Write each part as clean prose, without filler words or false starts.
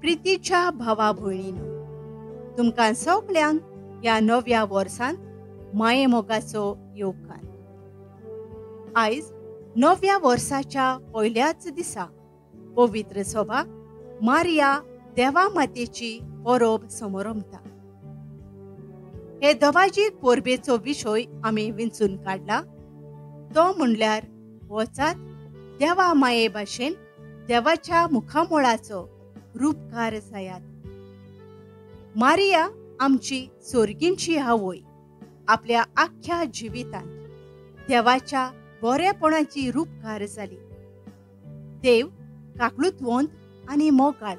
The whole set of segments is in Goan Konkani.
प्रितीच्या भावा भयणीनो, तुमकां सगल्यांक ह्या नव्या वर्सांत मायेमोगाचो येवकार. आयज नव्या वर्साच्या पयल्याच दिसा पवित्र सभा मारिया देवा मातेची परब समरंभता. हे दबाजीक परबेचो विशय आमी विंचून काडला तो म्हणल्यार वचात देवा माये भाशेन देवाच्या मुखामोळाचो रूपकार जायात. मारिया आमची सोर्गींची आवय आपल्या आख्ख्या जिवितांत देवाच्या बरेपणाची रूपकार जाली. देव काकळूतवंत आनी मोगाळ,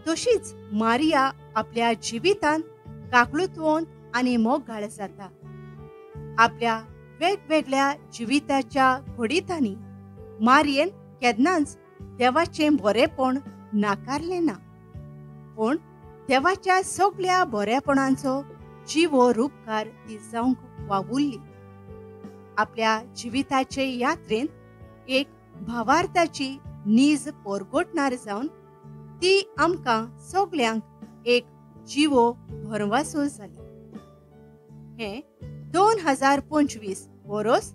तशीच मारिया आपल्या जिवितांत काकळूतवंत आनी मोगाळ जाता. आपल्या वेगवेगळ्या जिविताच्या घडितांनी मारियेन केन्नाच देवाचें बरेपण नाकारलें ना, पूण देवाच्या सगळ्या बरेपणांचो जिवो रूपकार ती जावंक वावुरली. आपल्या जिविताचे यात्रेंत एक भावार्थाची नीज परगटणार जावन ती आमकां सगल्यांक एक जिवो भरवासो जाली. हें 2025 वरोस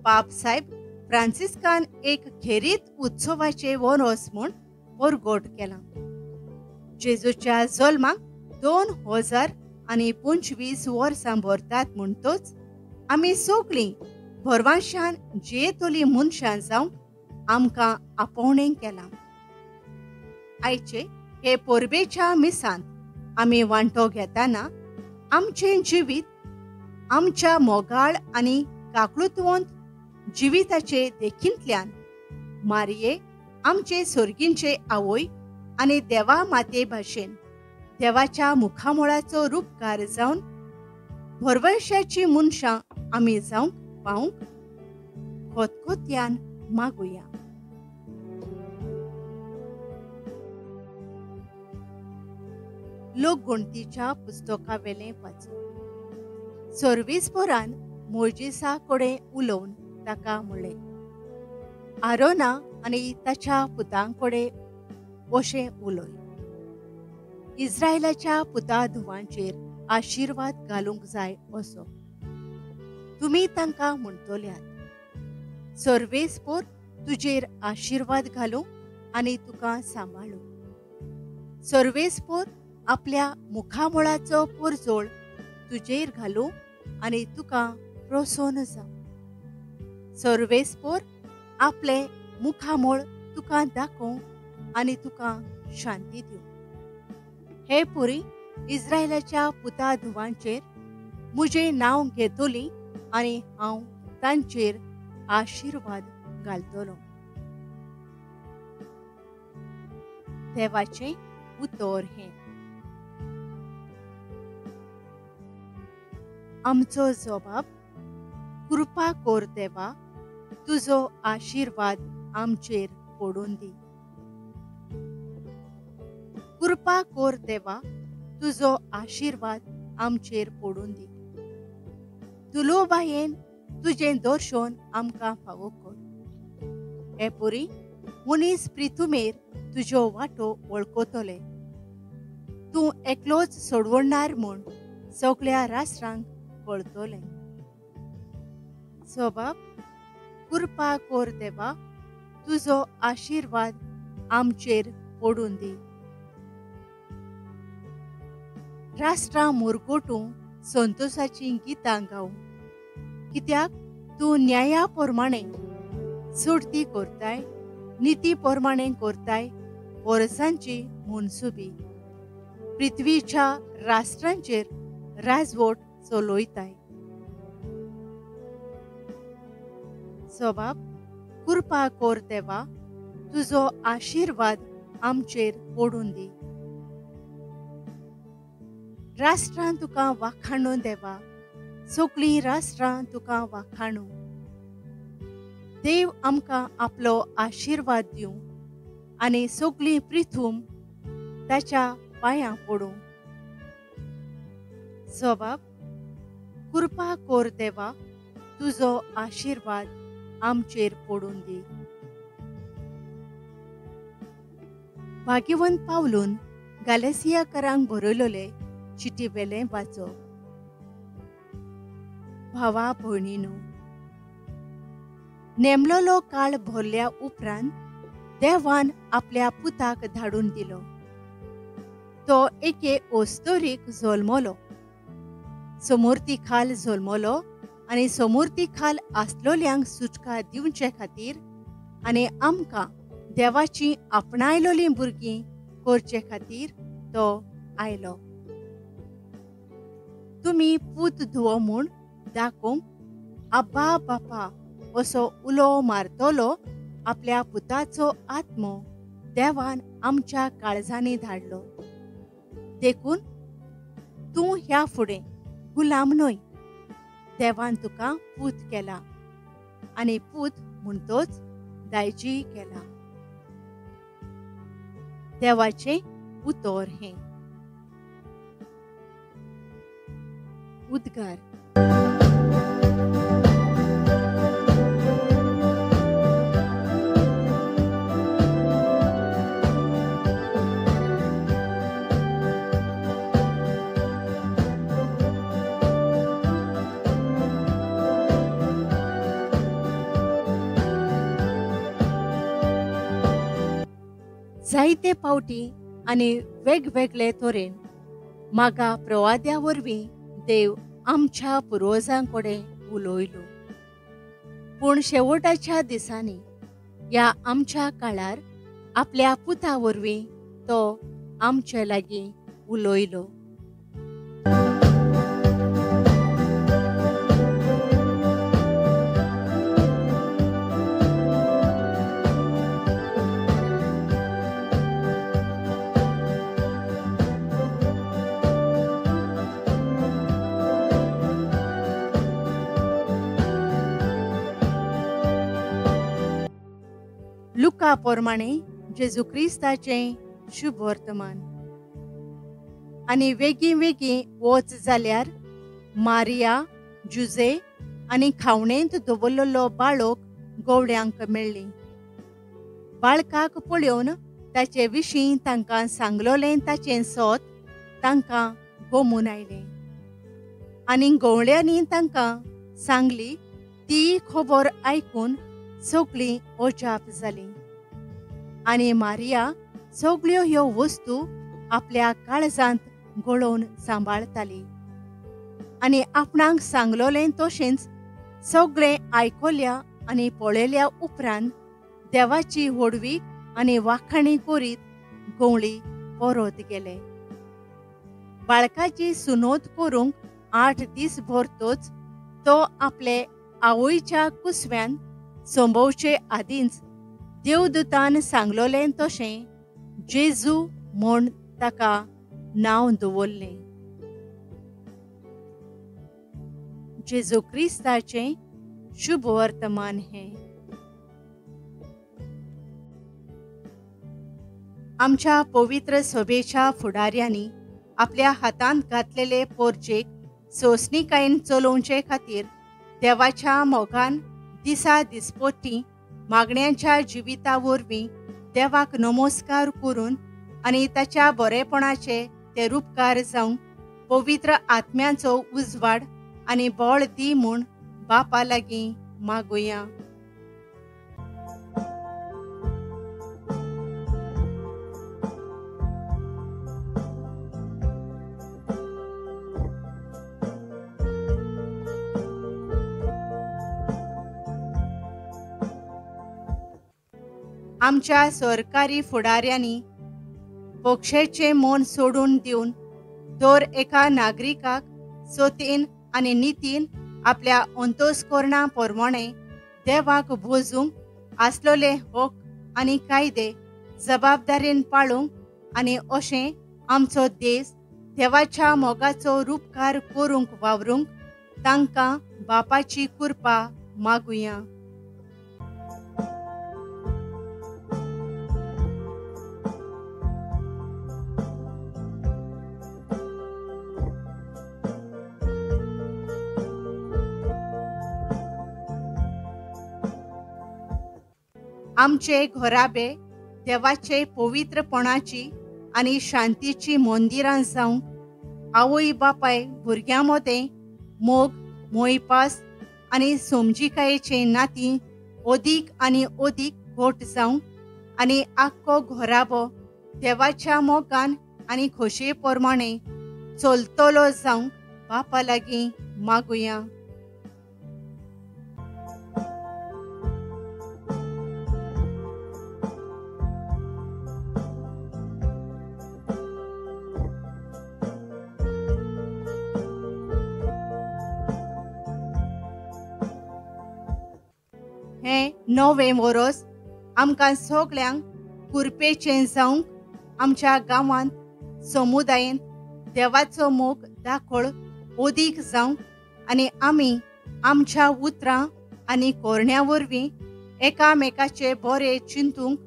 पाप साहेब फ्रांसिस्कान एक खेरीत उत्सवाचे वरोस म्हूण परगट केलां. जेजूच्या जल्माक 2025 वर्सां भरतात म्हणटच आमी सगळीं भरवाशान जियेतली मनशां जावंक आमकां आपोवणें केलां. आयचे हे परबेच्या मिसांत आमी वांटो घेतना आमचें जिवीत आमच्या मोगाळ आनी काकळूतवंत जिविताचे देखींतल्यान मारिये आमचे सोर्गींचे आवय आनी देवा माते भाशेन देवाच्या मुखामोळाचो रूपकार जावन भरवंशाची मनशां आमी जावंक पावंक खोतखोत्यान मागुया. लोकगणतीच्या पुस्तकावेलें वाचूं. सर्वेस्पोरान मोयजेसा कडेन उलोवन ताका म्हणलें, आरोना आनी ताच्या पुतां कडेन अशें उलय, इस्रायलाच्या पुता धुवांचेर आशिर्वाद घालूंक जाय असो तुमी तांकां म्हणटल्यात. सर्वेस्पोर तुजेर आशिर्वाद घालूं आनी तुका सांबाळूं. सर्वेस्पोर आपल्या मुखामोळाचो पोरजोळ तुजेर घालूं आनी तुका प्रसन्न जावं. सर्वेस्पोर आपलें मुखामोळ तुका दाखोवं आनी तुका शांती दिवं. हे पुरी इस्रायलाच्या पुता धुवांचेर म्हजें नांव घेतली आनी हांव तांचेर आशिर्वाद घालतलो. देवाचें उतर हें. आमचो जबाब, कृपा कोर देवा, तुजो आशिर्वाद आमचेर पडून दी. कृपा कोर देवा, तुजो आशिर्वाद आमचेर पडून दी. तुलोबायेन तुजें दर्शन आमकां फावो कर. हे पुरी मनीस प्रितुमेर तुज्यो वाटो वळखतले. तूं एकलोच सोडवणार म्हूण सगळ्या राष्ट्रांक कळतलें. सबाब, कृपा कोर देवा, तुजो आशिर्वाद आमचेर पडून दी. राष्ट्रां मुरगोटूं संतोषाचीं गितां गावं, कित्याक तूं न्याया प्रमाणे सोडती करताय, निती प्रमाणे करताय वर्सांची मनसुबी. पृथ्वीच्या राष्ट्रांचेर राजवट चलयताय. सबाब, कृपा कोर देवा, तुजो आशिर्वाद आमचेर पडून दी. राष्ट्रां तुका वाखाणू देवा, सगळीं राष्ट्रां तुका वाखाणू. देव आमकां आपलो आशिर्वाद दिवं आनी सगळीं प्रिथूम ताच्या पांयां पडूं. सबाब, कृपा कोर देवा, तुजो आशिर्वाद आमचेर पडून दी. भाग्यवंत पावलून गालेसियाकारांक बरयलोले चिटी वेलें वाचप. भावा भयणीनो, नेमलोलो काळ भरल्या उपरांत देवान आपल्या पुताक धाडून दिलो. तो एके ओस्तोरीक जल्मलो, समूर्ती खाल जल्मलो आनी समूर्ती खाल आसलोल्यांक सुटका दिवचे खातीर आनी आमकां देवाची आपणायलोलीं भुरगीं करचे खातीर तो आयलो. तुमी पूत धुवो म्हूण दाखोवंक आब्बा बापा असो उलो मारतलो आपल्या पुताचो आत्मो देवान आमच्या काळजांनी धाडलो. देखून तूं ह्या फुडें गुलाम न्हय, देवान तुका पूत केला आनी पूत म्हणटोच दायजी केला. देवाचें उतर हें. उद्गार. जायते पावटी आनी वेगवेगळे तरेन मागा प्रवाद्या वरवीं देव आमच्या पुर्वजां कडेन उलयलो. पूण शेवटाच्या दिसांनी ह्या आमच्या काळार आपल्या पुता वरवीं तो आमचे लागीं उलयलो. लुका प्रमाणे जेजू क्रिस्ताचें शुभ वर्तमान. आनी वेगीं वेगीं वच जाल्यार मारिया, जुजे आनी खावणेंत दवरलेलो बाळक गवड्यांक मेळ्ळी. बाळकाक पळोवन ताचे विशीं तांकां सांगलोलें ताचें सोत तांकां गोमून आयलें. आनी गवळ्यांनी तांकां सांगली ती खबर आयकून सगळीं अजाप जालीं. आनी मारिया सगळ्यो ह्यो वस्तू आपल्या काळजांत गळोवन सांबाळताली आनी आपणाक सांगलोलें तशेंच सगळें आयकल्या आनी पळयल्या उपरांत देवाची व्हडवीक आनी वाखाणी करीत गवळी परत गेले. बाळकाची सुनोत करूंक 8 दीस भरतोच तो आपले आवयच्या कुसव्यान संभोवचे आदींच देवदूतान सांगलोलें तशें जेजू म्हूण ताका नांव दवरलें. जेजू क्रिस्ताचें शुभ वर्तमान हें. आमच्या पवित्र सभेच्या फुडाऱ्यांनी आपल्या हातांत घातलेले पोरजेक सोंसणीकायेन चलोवचे खातीर देवाच्या मोगान दिसा दिसपोटी मागण्यांच्या जिविता वरवीं देवाक नमस्कार करून आनी ताच्या बरेपणाचे ते रुपकार जावंक पवित्र आत्म्याचो उजवाड आनी बळ दी म्हूण बापा लागीं मागुया. आमच्या सरकारी फुडाऱ्यांनी पक्षाचें मन सोडून दिवन दर एका नागरिकाक सोतीन आनी नितीन आपल्या अंतस्करणा प्रमाणे देवाक भोजूंक आसलोले हक आनी कायदे जबाबदारेन पाळूंक आनी अशें आमचो देश देवाच्या मोगाचो रुपकार करूंक वावरूंक तांकां बापाची कृपा मागुया. आमचे घराबे देवाचे पवित्रपणाची आनी शांतीची मंदिरां जावंक, आवय बापाय भुरग्यां मदें मोग, मोयपास आनी समजिकायेचें नातीं अदीक आनी अदीक घट जावंक आनी आख्खो घराबो देवाच्या मोगान आनी खोशये प्रमाणे चलतलो जावंक बापा लागीं मागुया. हें नवें वरोस आमकां सगळ्यांक कुरपेचें जावंक, आमच्या गांवांत समुदायेंत देवाचो मोग दाखोळ अदीक जावंक आनी आमी आमच्या उतरां आनी कोरण्या वरवीं एकामेकाचे बरें चिंतूंक,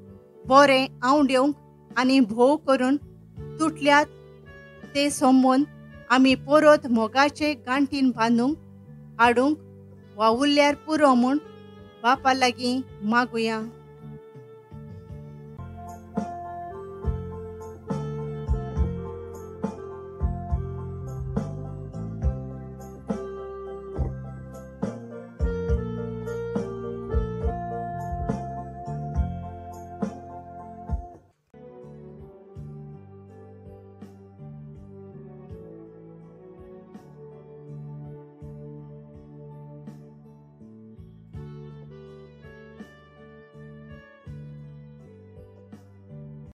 बरें आंवडेवंक आनी भोव करून तुटल्यात ते संबंद आमी परत मोगाचे गांठीन बांदूंक हाडूंक वावुरल्यार पुरो म्हूण बापा लागीं मागुया.